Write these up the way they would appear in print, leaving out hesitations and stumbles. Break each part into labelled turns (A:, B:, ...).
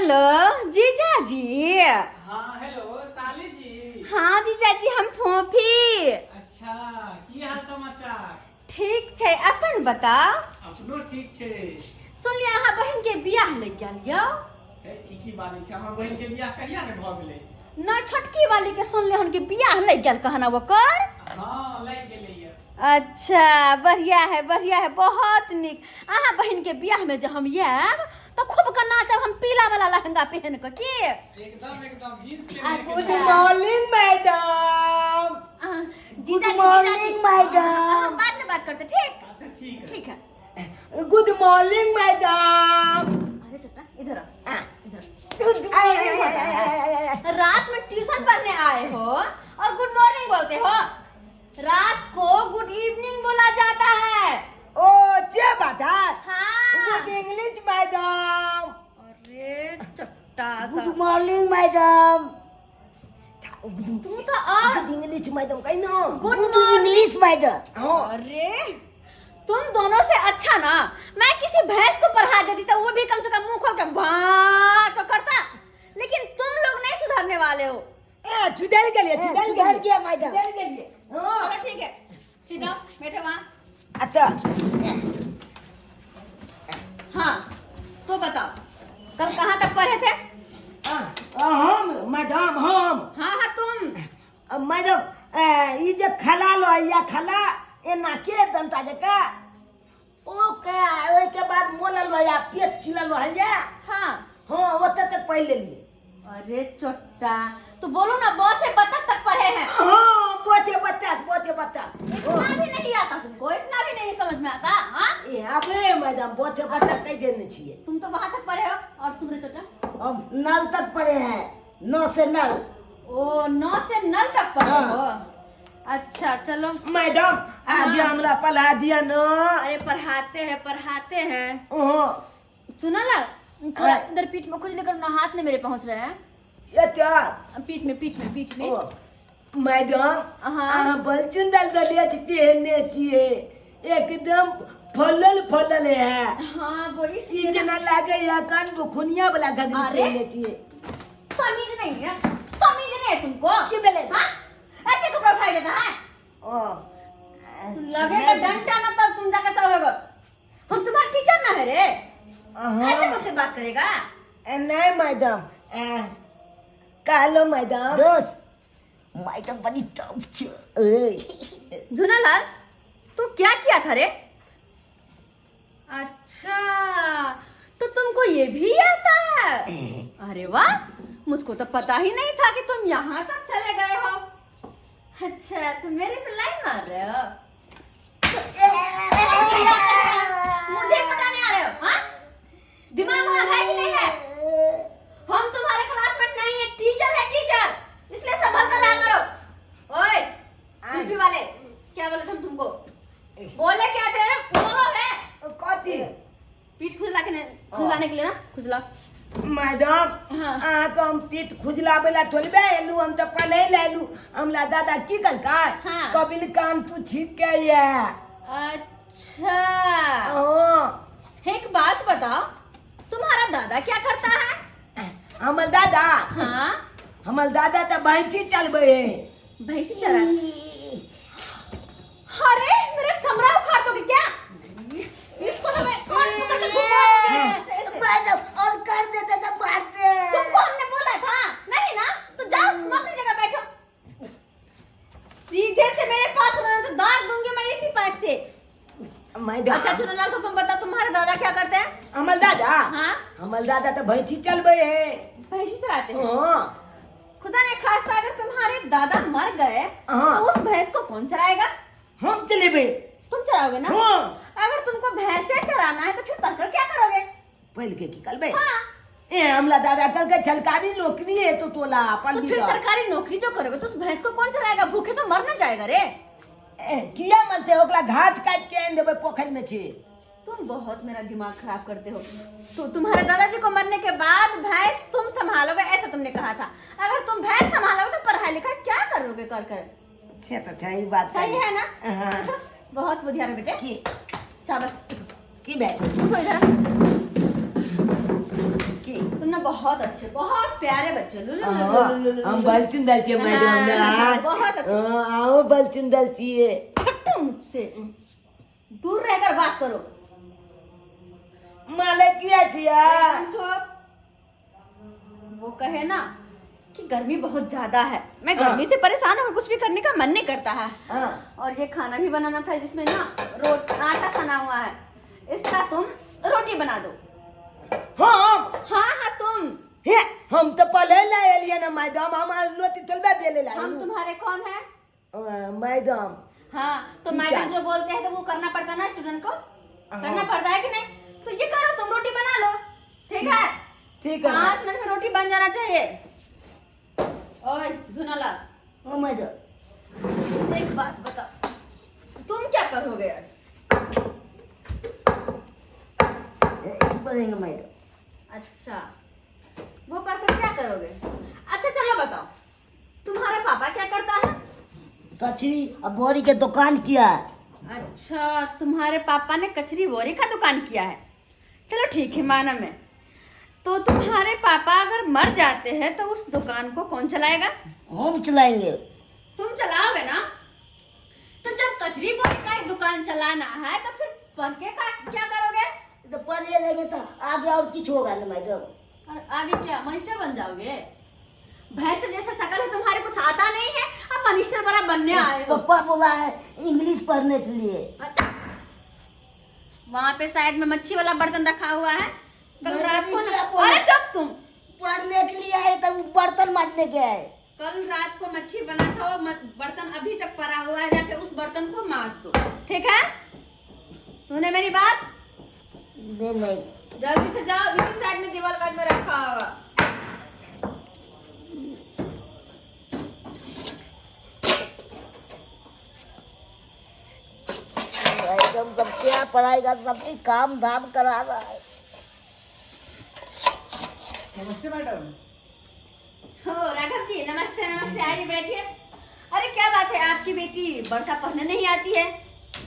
A: Hello जीजाजी।
B: हाँ, hello साली जी।
A: हाँ जीजाजी, हम फोफी।
B: अच्छा, की हाल समाचार?
A: ठीक छै, अपन बताउ।
B: अपनो ठीक छै।
A: सुनलियै अहाँ बहिन के बियाह लग गेल यौ।
B: हे, ई की बात छै? हमर बहिन के बियाह कहिया ने भऽ गेलै?
A: नहि, छोटकी वाली के सुनलियै हन कि बियाह लग गेल कहना ओकर।
B: हाँ, लागि गेलै ये।
A: अच्छा, बढ़िया है, बढ़िया है, बहुत नीक। अहाँ बहिन के बियाह में जे हम आयब तऽ खूब के नाचब हम पीला वाला लहंगा पहन के की।
B: एकदम एकदम जींस के
A: अच्छा।
C: Good morning madam.
A: अहाँ- जीजा जी,
C: मॉर्निंग,
A: जीजा जी,
C: मैडम।
A: हम बाद में बात करते, ठीक?
B: अच्छा, ठीक है।
A: ठीक है।
C: Good morning madam.
A: अरे चटा, इधर आओ, इधर।
C: गुड
A: आए, आए, आए, आए, आए, आओ। रात में ट्यूशन पढ़ने आए हो और गुड मॉर्निंग बोलते हो? रात को गुड इवनिंग बोला जाता है।
C: ओ, जे बात है।
A: हाँ।
C: Good English madam.
A: अरे चट्टा सा।
D: Good morning madam.
A: तू तो और
C: गुड इंग्लिश मैडम कही ना।
A: Good
D: good English madam.
C: हाँ।
A: अरे तुम दोनों से अच्छा ना मैं किसी भैंस को पढ़ा देती तो वो भी कम से कम मुंह खोल के भा तो करता, लेकिन तुम लोग नहीं सुधरने वाले हो।
C: ए, सुधर गेलियै, सुधर
D: सुधर
C: गेलियै।
D: गया मैडम।
C: सुधर गेलियै, हाँ।
A: चलो ठीक है, सीधा बैठो वहाँ।
C: अच्छा।
A: हाँ तो बताओ, कल कहाँ तक पढ़े थे?
C: हम मैडम, हम?
A: हाँ हाँ, तुम।
C: मैडम, ई जे खला लो या खला एना के दंता जका ओ के, ओहिके बाद मोलल या पेट चिलल या।
A: हाँ।
C: हाँ, ओतऽ तक पढ़ि लेलियै।
A: अरे चोट्टा, तो बोलो ना, ब से बतख तक पढ़े हैं?
C: हाँ, बोचे बत्तख, बोचे बत्तख।
A: इतना भी नहीं आता तुमको? इतना भी नहीं समझ में आता? हाँ।
C: ए आबे मैडम, बोचे बत्तख कहि देने छियै।
A: तुम तो वहां तक पढ़े हो, और तुम रे चोट्टा?
D: हम नल तक पढ़े हैं, नौ से नल।
A: ओ, नौ से नल तक पढ़े
C: हाँ।
A: हो, अच्छा चलो।
C: मैडम, आगे हमरा पढ़ा दिया न।
A: अरे पढ़ाते हैं, पढ़ाते हैं।
C: ओहो।
A: सुना ना, थोड़ा
C: हाँ।
A: इधर पीठ में खुजली करो ना, हाथ नहीं मेरे पहुंच रहे हैं।
C: ये क्या?
A: पीठ में, पीठ में, पीठ में।
C: ओ, मैडम।
A: हाँ।
C: अहाँ बड़ सुंदर दलिया छी पहनने छियै, एकदम फलल फलल है।
A: हाँ, वो
C: ई
A: इसलिए ना-
C: जेना लागै है कान बुखुनिया वाला घघरी
A: अरे।
C: पहनने छियै।
A: तमीज नहीं है, तमीज नहीं है तुमको।
D: की भेलै?
A: हाँ, ऐसे कपड़ा उठाई देता है?
D: ओ।
A: लगेगा डंडा ना तब तुम जाके सब होगा। हम तुम्हारे टीचर ना है रे, ऐसे मुझसे बात करेगा?
C: नहीं मैडम, कहलो मैडम।
D: दोस्त, मैडम बड़ी टॉप छो।
A: झूनालाल, तू क्या किया था रे? अच्छा, तो तुमको ये भी आता है? अरे वाह, मुझको तो पता ही नहीं था कि तुम यहाँ तक चले गए हो। अच्छा, तुम मेरे पे लाइन मार रहे हो, मुझे पटाने आ रहे हो? हाँ, दिमाग वहाँ है कि नहीं है? हम तुम्हारे क्लासमेट नहीं है, टीचर है टीचर, इसलिए संभल कर रहा करो। ओए कुल्फी वाले, क्या बोले थे हम तुमको? बोले क्या थे? बोलो रे।
C: कथी?
A: पीठ खुजला के नहीं, खुजलाने के लिए ना खुजला।
C: मैडम।
A: हाँ।
C: अहाँके हम पीठ खुजलाबै ला थोड़बे एलू, हम तऽ पढ़ै लए एलू। हमरा दादा की कहलकै?
A: हाँ।
C: कबिल कान तू छीक के ये।
A: अच्छा।
C: हाँ।
A: एक बात बताओ, तुम्हारा दादा क्या करता है?
C: हमर दादा?
A: हाँ।
C: हमर दादा तऽ भैंसी चलबै है।
A: भैंसी चला? अरे मेरा चमड़ा उखाड़ दोगे क्या? इसको ना मैं कान पकड़ के घुमा ऐसे ऐसे।
D: मैडम, और कर देते तो मारते।
A: तुमको हमने बोला था नहीं ना? तो जाओ, तुम अपनी जगह बैठो। सीधे से मेरे पास आना तो दाग दूंगी मैं इसी पाइप से।
C: मैडम।
A: अच्छा चुनलाल, तो तुम बताओ, तुम्हारे दादा क्या करते हैं?
C: हमर दादा?
A: हाँ।
C: हमर दादा तऽ भैंसी चलबै है।
A: भैंसी चराते हैं?
C: हाँ।
A: खुदा ने खास्ता अगर तुम्हारे दादा मर गए
C: हाँ।
A: तो उस भैंस को कौन चराएगा?
C: हम चलेबै।
A: तुम चराओगे ना?
C: हाँ।
A: अगर तुमको भैंसे चराना है तो फिर पढ़कर क्या करोगे?
C: पढ़ के की करबै?
A: हाँ।
C: ए, हमरा दादा कहलकै सरकारी नौकरी है तो तोला
A: तो
C: पढ़
A: फिर सरकारी नौकरी जो करोगे तो उस भैंस को कौन चराएगा? भूखे तो मर ना जाएगा रे।
C: ए, किया मरते? ओकरा घास काटि के आनि देबै, पोखरि में छै।
A: तुम बहुत मेरा दिमाग खराब करते हो। तो तुम्हारे दादाजी को मरने के बाद भैंस तुम संभालोगे, ऐसा तुमने कहा था। अगर तुम भैंस संभालोगे तो पढ़ाई लिखाई क्या करोगे कर कर?
C: से तऽ छै ई बात।
A: सही है ना?
C: हाँ।
A: उठो, बहुत बुधियार हो बेटे।
C: की?
A: शाबाश, उठो।
C: की भेल?
A: उठो इधर।
C: की?
A: तुम ना बहुत अच्छे, बहुत प्यारे बच्चे हो। लु, लु, लु, लु, लु, लु,
C: हम
A: लु।
C: बलचुंदल छियै मैडम ने।
A: हाँ, बहुत अच्छे।
C: हाँ, अहूँ बलचुंदल छियै।
A: हटो मुझसे, दूर रहकर बात करो।
C: मालिक किया छियै?
A: एकदम चुप। वो कहे ना कि गर्मी बहुत ज्यादा है, मैं गर्मी से परेशान हूँ, कुछ भी करने का मन नहीं करता है।
C: हाँ।
A: और ये खाना भी बनाना था जिसमें ना रोट आटा सना हुआ है, इसका तुम रोटी बना दो।
C: हम?
A: हाँ हाँ तुम।
C: हे, हम तो पहले ला एलियै ना मैडम, हम रोटी थोड़बे बेले ला।
A: हम तुम्हारे कौन है?
C: मैडम।
A: हाँ तो
C: टीचर।
A: मैडम जो बोलते हैं तो वो करना पड़ता है ना स्टूडेंट को, करना पड़ता है कि नहीं? तो ये करो, तुम रोटी बना लो, ठीक है?
C: ठीक है।
A: 5 मिनट में रोटी बन जाना चाहिए। ओए झुनालाल।
D: ओ मैडम।
A: एक बात बताओ, तुम क्या पढ़ोगे आज?
D: पढ़ेंगे मैडम।
A: अच्छा, वो पढ़कर क्या करोगे? अच्छा चलो बताओ, तुम्हारा पापा क्या करता है?
D: कचरी और बोरी के दुकान किया है।
A: अच्छा, तुम्हारे पापा ने कचरी बोरी का दुकान किया है। चलो ठीक है, माना मैं। तो तुम्हारे पापा अगर मर जाते हैं तो उस दुकान को कौन चलाएगा?
D: हम चलाएंगे।
A: तुम चलाओगे ना? तो जब कचरी बोरी का एक दुकान चलाना है तो फिर पढ़ के क्या करोगे?
D: तो पढ़ लेंगे तो आगे और कुछ होगा ना मैडम।
A: और आगे क्या, मनिस्टर बन जाओगे? भैंस जैसा शकल है तुम्हारे, कुछ आता नहीं है, अब मनिस्टर बड़ा बनने आए हो।
D: पप्पा बोला है इंग्लिश पढ़ने के लिए।
A: अच्छा, वहाँ पे साइड में मच्छी वाला बर्तन रखा हुआ है, कल
D: मैंने
A: रात को
D: क्या
A: ना-
D: बोला?
A: अरे चुप तुम।
D: पढ़ने के लिए आए तो बर्तन मांजने के आए।
A: कल रात को मच्छी बना था, वो बर्तन अभी तक पड़ा हुआ है, जाके उस बर्तन को मांज दो, ठीक है? तूने मेरी बात?
D: नहीं नहीं।
A: जल्दी से जाओ, इसी साइड में दीवार काट में रखा होगा।
D: एकदम सब क्या पढ़ाई का सबकी काम धाम करा रहा है।
B: नमस्ते मैडम।
A: हो राघव जी, नमस्ते नमस्ते, आइए बैठिए। अरे क्या बात है, आपकी बेटी वर्षा पढ़ने नहीं आती है?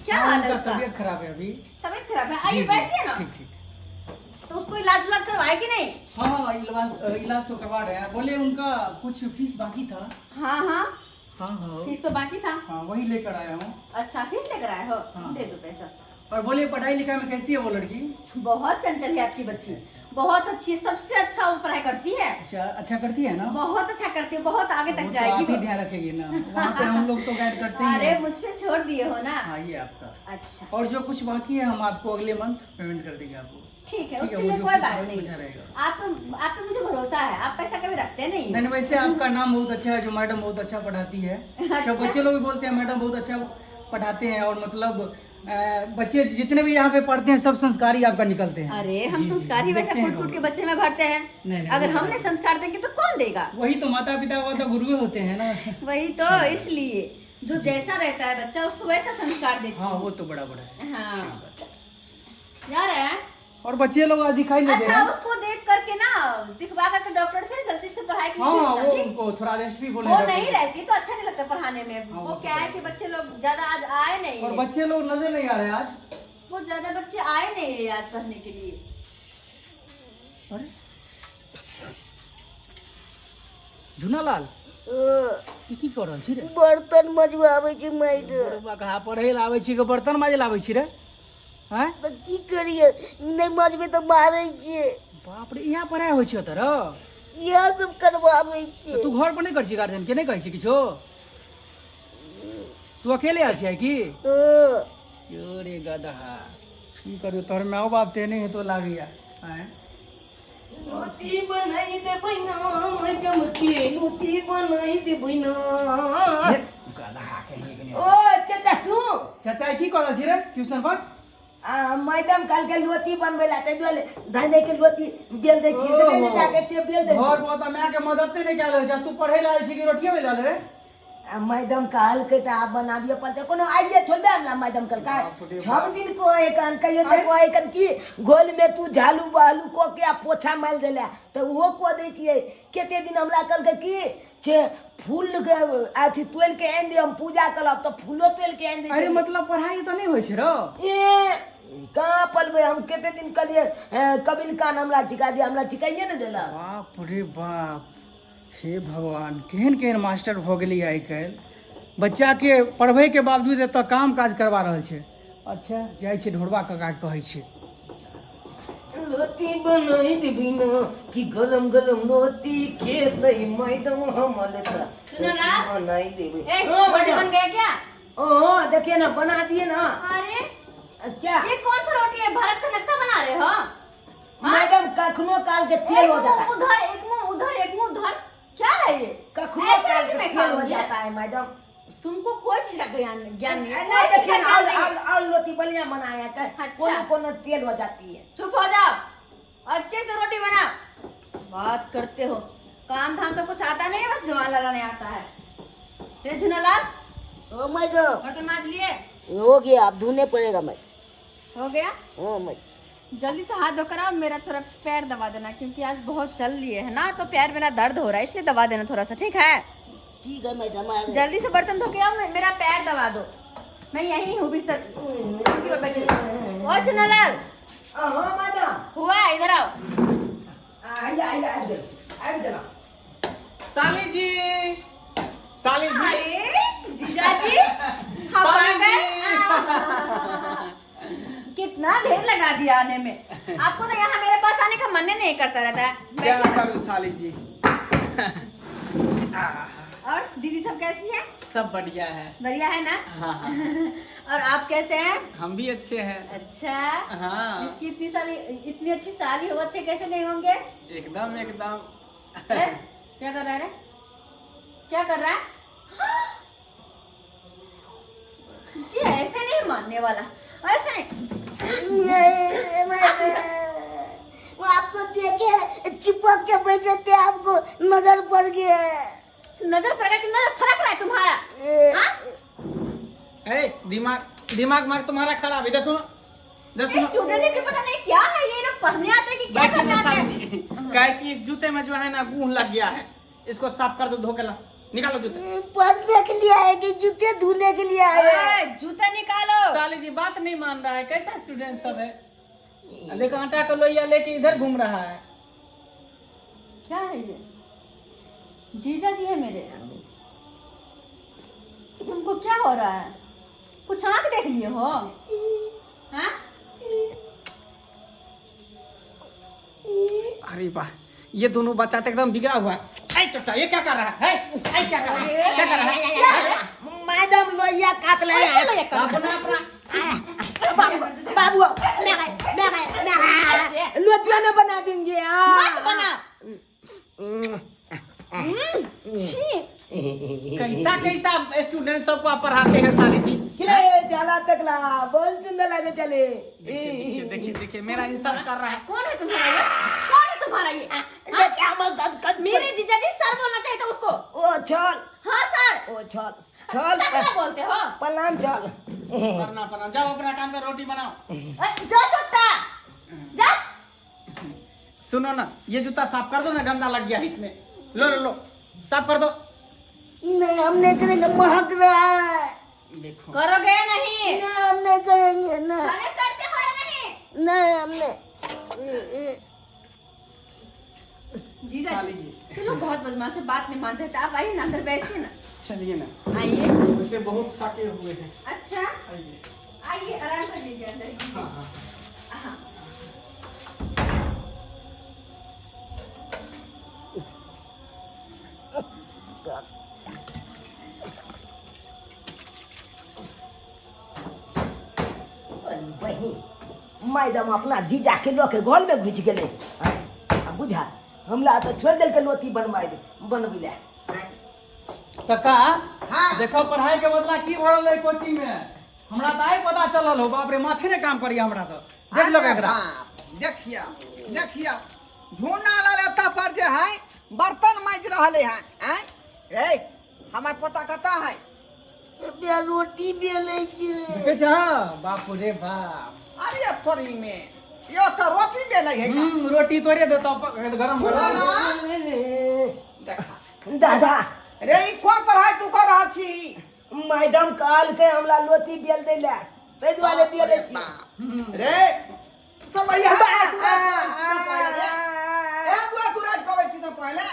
A: क्या
B: हाँ,
A: हाल है
B: उनका
A: उसका?
B: तबीयत खराब है अभी।
A: तबीयत खराब है? आइए
B: जी, जी,
A: बैठिए ना।
B: ठीक ठीक।
A: तो उसको इलाज उलाज करवाए कि नहीं?
B: हाँ हाँ, इलाज तो करवा रहे हैं। बोले उनका कुछ फीस बाकी था।
A: हाँ हाँ।
B: हाँ हाँ।
A: फीस तो बाकी था।
B: हाँ वही लेकर आया हूँ।
A: अच्छा, फीस लेकर आए हो?
B: हाँ।
A: दे दो पैसा।
B: और बोले पढ़ाई लिखाई में कैसी है वो लड़की?
A: बहुत चंचल है आपकी बच्ची, बहुत अच्छी है, सबसे अच्छा वो पढ़ाई करती है।
B: अच्छा, अच्छा करती है ना?
A: बहुत अच्छा करती है, बहुत आगे तक
B: वो तो
A: जाएगी
B: आप ही
A: वो।
B: ध्यान रखेगी ना, वहाँ पे हम लोग तो गाइड करते ही
A: अरे
B: हैं।
A: मुझ पे छोड़ दिए हो ना।
B: हाँ ये आपका।
A: अच्छा।
B: और जो कुछ बाकी है हम आपको अगले मंथ पेमेंट कर देंगे आपको।
A: ठीक है,
B: ठीक है,
A: उसके
B: वो
A: लिए
B: जो
A: कोई
B: कुछ
A: बात
B: है,
A: नहीं।
B: मुझे रहेगा।
A: आप पे मुझे भरोसा है, आप पैसा कभी रखते नहीं हो।
B: नहीं, वैसे आपका नाम बहुत अच्छा है, जो मैडम बहुत अच्छा पढ़ाती है।
A: अच्छा।
B: सब बच्चे लोग भी बोलते हैं मैडम बहुत अच्छा पढ़ाते हैं, और मतलब बच्चे जितने भी यहाँ पे पढ़ते हैं सब संस्कारी आपका निकलते हैं।
A: अरे हम
B: जी, जी,
A: संस्कार ही वैसे
B: देखते हैं
A: कूट कूट के
B: हम।
A: बच्चे में भरते हैं।
B: नहीं, नहीं,
A: अगर
B: वो
A: हमने
B: बात
A: संस्कार देंगे तो कौन देगा?
B: वही तो माता पिता का तो गुरु होते हैं ना।
A: वही तो, इसलिए जो जैसा रहता है बच्चा उसको वैसा संस्कार देते हैं।
B: हाँ वो तो बराबर है।
A: हाँ जा रहे हैं।
B: और बच्चे लोग आज दिखाई नहीं दे
A: अच्छा
B: रहे हैं।
A: उसको देख करके ना दिखवा करके डॉक्टर से जल्दी से पढ़ाई के लिए
B: हाँ,
A: भेजना,
B: वो
A: ठीक?
B: उनको थोड़ा रेस्ट भी बोले
A: वो
B: डॉक्टर
A: नहीं
B: ने।
A: रहती तो अच्छा नहीं लगता पढ़ाने में।
B: हाँ,
A: वो
B: वो तो
A: क्या है कि बच्चे लोग ज्यादा आज आए नहीं
B: और
A: है।
B: बच्चे लोग नजर नहीं आ रहे आज।
A: वो ज्यादा बच्चे आए नहीं है आज पढ़ने के लिए।
B: अरे झुनालाल, ई की कर रहल छी रे?
D: बर्तन मजबाबै छी मैडम।
B: बरुआ कहाँ पढ़ै लए आबै छी कि बर्तन माजे लए आबै छी रे? आँय?
D: तऽ की करियै, नहि मजबै तऽ मारै छियै।
B: बाप रे, इहाँ पढ़ाइ होइ छै तोरा?
D: इएह सब करबाबै छियै।
B: तू घर पर नहि करै छी? गार्जियन के नहि कहै छी किछो? तू अकेले आयल छियै की?
D: हँ।
B: क्यों रे गधा, की करू, तोहर माओ बाप ते नहि हेतो लागैया। आँय?
C: रोटी बनाई देबै ना मैडम के, रोटी बनाई देबै ना।
B: हे, गधा कहिए कि नहि।
C: ओ चाचा तू?
B: चाचा की कऽ रहल छी रे ट्यूशन पर?
C: आ मैडम काल के लोटी बनबै ला ताहि दुआरे धाने के लोटी बेल दै छी,
B: ओहो।
C: ने जाके ते बेल दै।
B: घर पर तऽ माय के मददे नहि कयल होइ छै, तू पढ़ै लए आयल छी कि रोटिये बेलल रे?
C: आ मैडम कहलकै तऽ आब बनाबिये पड़तै, कोनो आइए थोड़बे अनला मैडम कहलकै।
B: बाप रे
C: छओ
B: बाप।
C: दिन कहै कन, कहियो तऽ
B: अरे।
C: कहै कन कि गोल में तू झालू बहालू कऽ के आ पोछा मारि देला, तऽ ओहो कऽ दै छियै। कते दिन हमरा कहलकै कि जे फूल के अथी तोड़ि के आनि दे, हम पूजा करब, तऽ फूलो तोड़ि के आनि दै
B: अरे
C: छियै।
B: मतलब पढ़ाई तऽ नहि होइ छै रौ?
C: ए कहाँ पलबै हम कते दिन कहलियै कबिल कान हमरा चिका दिया हमरा चिकाइए ने देलक।
B: बाप रे बाप, हे भगवान, केहन केहन मास्टर भऽ गेलै आइ काल्हि। बच्चाके पढ़बैके बावजूद एतऽ काम काज करवा रहल छै। अच्छा जाइ छै ढोरबा काकाके कहै छै।
C: रोटी बनाई देबी ना कि गरम गरम रोटी खेतै मैडम हमर तऽ।
A: सुनो ना।
C: बनाई देबी।
A: ए,
C: हाँ,
A: रोटी
C: मैडम।
A: बन गया क्या?
C: ओ देखिए ना बना दिए ना।
A: अरे
C: क्या
A: ये कौन सा रोटी है? भारत का नक्शा बना रहे हो? हाँ?
C: मैडम कखनो काल के तेल
A: एक
C: हो जाता
A: मुंह
C: है।
A: उधर, एक मुंह उधर, एक मुंह उधर, क्या है ये?
C: कखनो
A: ऐसे
C: काल
A: रोटी
C: के
A: मैं
C: तेल हो
A: खाऊंगी।
C: जाता है मैडम।
A: तुमको कोई चीज का ज्ञान ज्ञान नहीं है,
C: नहीं
A: कोई चीज
C: देखिए
A: का
C: ना,
A: ज्ञान
C: और
A: नहीं है।
C: और और लोटी बढ़िया बनाया है।
A: अच्छा।
C: कोनो कोनो तेल हो जाती है।
A: चुप हो जाओ, अच्छे से रोटी बनाओ। बात करते हो, काम धाम तो कुछ आता नहीं है, बस जुबान लड़ाने आता है। रे झुनालाल,
D: ओ मैडम।
A: बर्तन माज लिए?
D: हो गया, अब धोने पड़ेगा मैं।
A: हो गया?
D: हाँ मैं।
A: जल्दी से हाथ धोकर आओ, मेरा थोड़ा पैर दबा देना, क्योंकि आज बहुत चल लिए है ना, तो पैर मेरा दर्द हो रहा है, इसलिए दबा देना थोड़ा सा, ठीक है?
D: ठीक है मैडम, आ रहे।
A: जल्दी से बर्तन धो के आओ, मेरा पैर दबा दो। मैं यहीं हूँ बिस्तर पर बैठी। ओ चुनालाल।
C: हाँ मैडम।
A: हुआ, इधर आओ।
C: आइए आइए आइए गेलो, आबि गेलो।
E: साली जी, साली जी।
A: अरे जीजा जी, हम आ
E: साली
A: गए।
E: जी।
A: कितना देर लगा दिया आने में। आपको तो यहाँ मेरे पास आने का मन ही नहीं करता रहता है।
E: क्या करूं साली जी।
A: और दीदी सब कैसी है?
E: सब बढ़िया है।
A: बढ़िया है ना?
E: हाँ हाँ।
A: और आप कैसे हैं?
E: हम भी अच्छे हैं।
A: अच्छा।
E: हाँ।
A: इसकी इतनी साली, इतनी अच्छी साली हो, अच्छे कैसे नहीं होंगे?
E: एकदम एकदम।
A: ए, क्या कर रहा है रे? क्या कर रहा है जी? ऐसे नहीं मानने वाला, ऐसे नहीं।
D: नहीं, वो आपको देखे चिपक के बैठे थे, आपको नजर पड़ गया।
A: नजर पड़ गया कि नजर फरक रहा है तुम्हारा? हाँ?
E: ए, दिमाग दिमाग मार तुम्हारा खराब। इधर सुनो, इधर सुनो।
A: स्टूडेंट के पता नहीं क्या है, ये लोग पढ़ने आते हैं कि क्या
E: बैठिए
A: करने
E: ना
A: आते
E: साली
A: हैं?
E: जी। काहे कि इस जूते में जो है ना गूंह लग गया है, इसको साफ कर दो, धो के ला, निकालो जूते।
D: पढ़ने के लिए आए कि जूते धोने के लिए आए?
A: ए, जूते निकालो।
E: साली जी बात नहीं मान रहा है, कैसा स्टूडेंट सब है। देखो आटा का लोहिया लेके इधर घूम रहा है।
A: क्या है ये? जीजा जी है मेरे। तुमको क्या हो रहा है? कुछ आंख देख लिए हो? हाँ?
E: अरे वाह, ये दोनों बच्चा तो एकदम बिगड़ा हुआ है। ऐ चचा, ये क्या कर रहा है? ऐ क्या कर रहा है? क्या कर रहा है?
C: मैडम लोहिया काट ले।
A: ऐसे लोहिया काट
E: अपना अपना
C: बाबू बाबू
A: ऐसे।
C: लोटिया ना बना देंगे। हाँ।
A: मत बना। छी।
E: कैसा कैसा स्टूडेंट सबको आप पढ़ाते हैं साली जी।
C: खिले चला तकला बोल सुंदर लगे चले।
E: देखिए देखिए देखिए देखिए मेरा इंसल्ट कर रहा है।
A: कौन है तुम्हारा ये? कौन है तुम्हारा ये?
D: देखिए, हम
A: मेरे जीजा जी सर बोलना चाहिए था उसको।
C: ओ चल।
A: हाँ सर।
C: ओ चल चल।
A: तकला बोलते हो।
C: प्रणाम चल।
E: प्रणाम प्रणाम, जाओ अपना काम कर, रोटी बनाओ।
A: अरे, जा छोटा जा।
E: सुनो ना, ये जूता साफ कर दो ना, गंदा लग गया इसमें। लो लो लो, साफ कर दो।
D: नहीं हम नहीं करेंगे, महक रहा है।
E: देखो
A: करोगे नहीं?
D: नहीं हम नहीं करेंगे ना।
A: अरे करते हो या नहीं?
D: नहीं हम नहीं।
A: जीजा
E: साली
A: जी
E: जी।
A: चलो बहुत बदमाश है, बात नहीं मानते, तो आप आइए ना अंदर बैठिए ना।
E: चलिए ना,
A: आइए।
E: वैसे बहुत थके हुए हैं।
A: अच्छा
E: आइए।
A: आइए, आराम कर लीजिए अंदर।
E: हाँ हाँ।
A: हाँ।
C: बहिन मैडम अपना जीजा के लऽ के घर में घुसि गेलै। आँय, आ बुझा हमरा तऽ छोड़ि देलकै लोथी बनबाइ बनबै लए।
B: कक्का
F: हाँ।
B: देखो पढ़ाई के बदला की भऽ रहल है कोचिंग में। हमरा तऽ आइ पता चलल हो, बाप रे माथे ने काम करिया हमरा तऽ। देख लो
F: अरे
B: एकरा।
F: बाप, देखियौ देखियौ झूना लाल एतऽ पर जे है बर्तन माजि रहले हैं। आँय रे हमर पोता कतऽ है?
D: बे रोटी बेलै छै।
B: देखै छह बाप रे बाप।
F: अरे तोरी में यो तऽ रोटी बेलै है का?
B: रोटी तोरे देतौ गरम
F: झूना
B: गरम।
F: लाल देखा
C: दादा
F: रे ई कोन पढ़ाई तू कर रहल छी?
C: मैडम कहलकै हमरा लोथी बेल दै लए ताहि दुआरे बेलै छी।
F: बाप रे, सब इएह इएह दुआरे तू राज करै छी पहिले।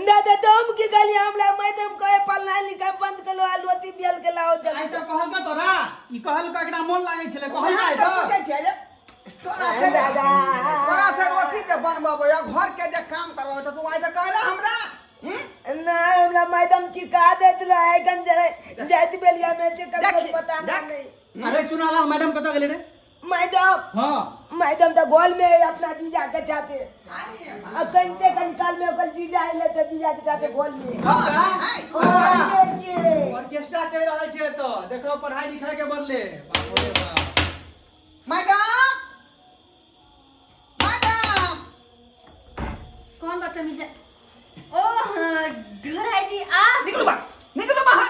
C: नहि तऽ हम की कहलियै, हमरा मैडम कहे पढ़नाइ लिखाइ बंद करो आ रोटी बेल के लाओ
B: आइ
C: जल्दी।
B: तऽ कहलका तोरा, ई कहलका, एकरा मोन लागै छलै कहलका।
F: वएह
B: आइ
F: तऽ
B: तऽ
F: पूछै छियै रे, तोरा से जे तोरा से रोटी जे बनबबै आ घर के जे काम करबै तऽ तू आइ तऽ कहला हमरा, हम्म?
C: नहि, हमरा मैडम चिका दैत रहै एखन जाइत बेलिया में छै ककरो
F: देख,
C: पता
F: देख।
C: नहि।
B: अरे चुनालाल, मैडम कतऽ गेलै रे?
C: मैडम?
B: हाँ।
C: मैडम तऽ गोल में है अपना जीजा के साथे। आ कनिते कनि काल में ओकर जीजा एलै तऽ जीजा के साथे गोल में।
F: हाँ, है।
B: ऑर्केस्ट्रा चलि रहल छै एतऽ, देखो, पढ़ाई लिखाई के बदले, बाप रे बाप।
F: Madam, madam.
A: कौन बदतमीज है? ओ हाँ, ढोराई जी आप।
F: निकलू बाहर, निकलू बाहर।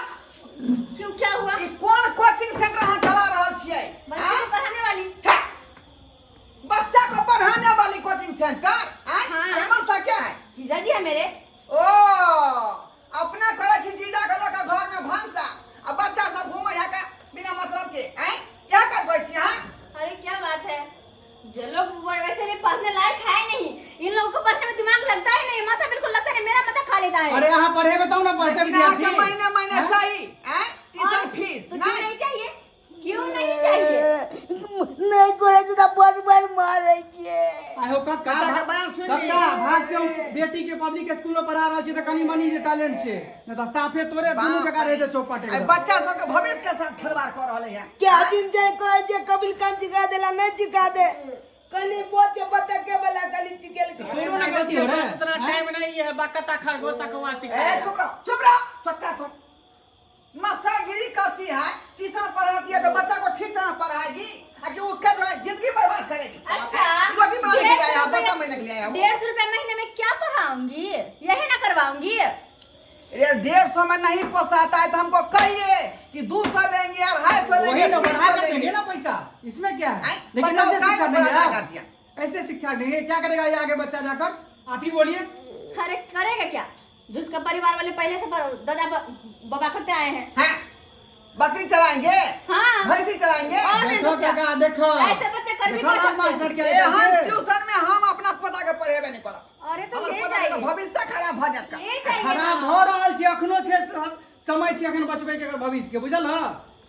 A: क्यों, क्या हुआ?
F: ई कोन कोचिंग सेंटर अहाँ चला रहल छियै?
A: बच्चे को पढ़ाने वाली।
F: छा! बच्चा को पढ़ाने वाली कोचिंग सेंटर आय?
A: हाँ।
F: एमन सा क्या है?
A: जीजा जी है मेरे।
F: ओ अपना करै छी जीजा के लऽ कऽ घर में भनसा आ बच्चा सब घूमै है का बिना मतलब के आय, इएह कर कहै छी अहाँ?
A: अरे क्या बात है, जो लोग वो वैसे भी पढ़ने लायक है नहीं, इन लोगों को पढ़ने में दिमाग लगता ही नहीं, माथा बिल्कुल लगता नहीं, मेरा माथा खा लेता है।
B: अरे अहाँ पढ़ेबै तब ने पढ़तै
F: लेकिन अहाँके
B: विद्यार्थी।
F: महीने महीने
B: हैं?
F: चाही आय ट्यूशन
A: और
F: फीस।
A: तो क्यों
F: नहीं
A: नहीं चाहिए, क्यों नहीं चाहिए?
D: नहि कहै छै तऽ बड़ बड़ मारै छै।
B: आहो कक्का।
F: बच्चा के बयान सुनि
B: कक्का, भाग से हम बेटी के पब्लिक स्कूल में पढ़ा रहल छी तऽ कनी मनी जे टैलेंट छै, नहि तऽ साफे तोरे दुनू जगह रहे चौपट।
F: आइ बच्चा सबके भविष्य के साथ खिलवाड़ कऽ रहले है।
C: क्या दिन जाय कहै छै कबिल कान चिका देला, नहि चिका दे कनी बोचे बतके वाला कनी चिकेल के।
B: तोरो ना गलती हो रे।
E: इतना टाइम नहीं है, बकता खरगोश अकवा
F: ए
E: सिखाएगा।
F: चुप रहो, चुप रहो चक्का। तुम मास्टरगिरी करती है, ट्यूशन पढ़ाती है तो बच्चा को ठीक से ना पढ़ाएगी आ कि उसका जो है जिंदगी बर्बाद करेगी?
A: अच्छा,
F: रोटी बनाने के लिए आया,
A: 150
F: बर्तन महीने के लिए आया हूँ।
A: 150 रुपए महीने में क्या पढ़ाऊंगी? यही ना करवाऊंगी?
F: अरे 150 में नहीं पोसाता है तो हमको कहिए कि 200 लेंगे, 250 लेंगे,
B: वही ना,
F: 300
B: बढ़ा कर
F: लेंगे।
B: देंगे ना पैसा, इसमें क्या है?
F: आय,
B: लेकिन
F: बताओ,
B: ऐसे
F: काहे
B: शिक्षा
F: ना
B: देंगे
F: बढ़ा
B: आप?
F: कर दिया?
B: ऐसे शिक्षा देंगे, क्या करेगा ये आगे बच्चा जाकर, आप ही बोलिए।
A: अरे करेगा क्या, जो उसका परिवार वाले पहले से दादा बाबा करते आए हैं।
F: हाँ, बकरी चराएंगे?
A: हाँ।
F: भैंसी चराएंगे?
A: और नहीं
B: देखो
A: तो क्या?
B: काका, देखो।
A: ऐसे बच्चे कर भी
B: देखो
A: क्या
B: ना
A: सकते
B: मास्टर
A: हैं?
B: क्या
F: एहन
B: करते।
F: ट्यूशन में हम अपना पोता के पढ़ेबे नहीं करब।
A: अरे तो
F: हमर
A: ले
F: पोता के तो
A: जाइए।
F: भविष्य खराब भऽ जायत का।
A: ले जाइए
B: खराब
A: ना।
B: भऽ रहल छै, अखनो छै समय छै अखन बचबै के एकर भविष्य के, बुझल ह?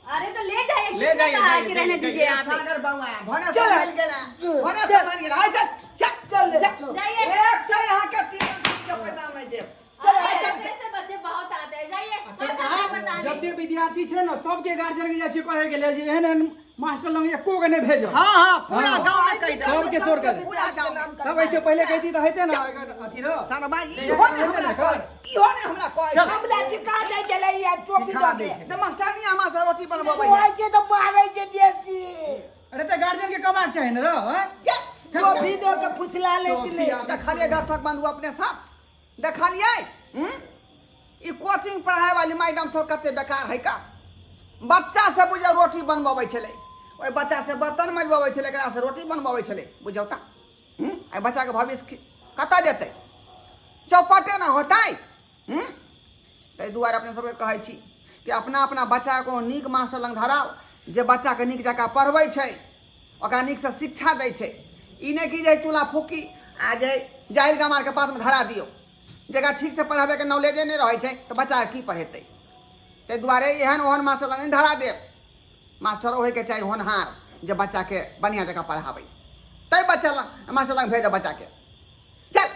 A: अरे तो ले जाइए,
E: ले
A: किसने
E: जाइए,
A: कहा
E: जाइए,
A: कि रहने
E: जाइए,
A: दीजिए यहाँ पे?
F: सागर बउआ भने
C: चल।
F: संभल गेला, भने संभल गेला। आइ चल चल
C: चल,
F: चल।
A: जाइए।
F: एक छै यहाँ के ट्यूशन फीस के पैसा हम नहीं देब।
A: अरे
F: चल,
A: ऐसे
F: चल।
A: ऐसे बच्चे बहुत आते हैं, जाइए, कोई फर्क नहीं पड़ता हमें।
B: जते विद्यार्थी छै ने, सबके गार्जियन के जाइ छै कहे के लेल जे एहन एहन मास्टर लग एको के नहि भेजब।
F: हाँ हाँ, पूरा
B: हाँ।
F: गांव में कहि देब।
B: सबके शोर कर।
F: पूरा गांव में।
B: तब ऐसे पहले कहती तऽ हेतै ने अगर अथी रह।
F: सरबा इहो ने हमरा कह, इहो ने हमरा कह।
B: चल।
C: हमरा चिका दै छलै आ टोपी
B: सिखा
C: दऽ
B: दै
C: के।
B: छै।
F: तऽ मास्टरनी हमरा से रोटी बनबबै है।
D: कहै छै तऽ मारै छै बेसी।
B: अरे तऽ गार्जियन के कबाक चाही ने रह, हैं?
F: चल।
C: टोपी दऽ के फुसला लै छलै।
F: देखलियै दर्शक बंधु, अपने सब देखलियै, हम्म? ई कोचिंग पढ़ाए वाली मैडम सब कते बेकार है का। बच्चा से बुझियौ रोटी बनबबै छलै, ओहि बच्चा से बर्तन मजबबै छलै, एकरा से रोटी बनबबै छलै। बुझियौ तऽ, हम्म? एहि बच्चाके भविष्य कतऽ जेतै? चौपटे ने होतै, हम्म? ताहि दुआरे अपने सबके कहै छी कि अपना अपना बच्चाके कोनो नीक मास्टर लग धराउ जे बच्चाके नीक जकाँ पढ़बै छै, ओकरा नीकसँ शिक्षा दै छै। ई नहि कि जे चूल्हा फूकी आ जे जाहिल गमारके पासमे धरा दियौ, जकरा ठीकसँ पढ़ाबैके नॉलेजे नहि रहै छै तऽ बच्चाके की पढ़ेतै? ताहि दुआरे एहन ओहन मास्टर लग नहि धरा देब। मास्टरो होइके चाही होनहार जे बच्चाके बढ़िआँ जकाँ पढ़ाबै, ताहि बच्चा लग मास्टर लग भेजब बच्चाके। चल।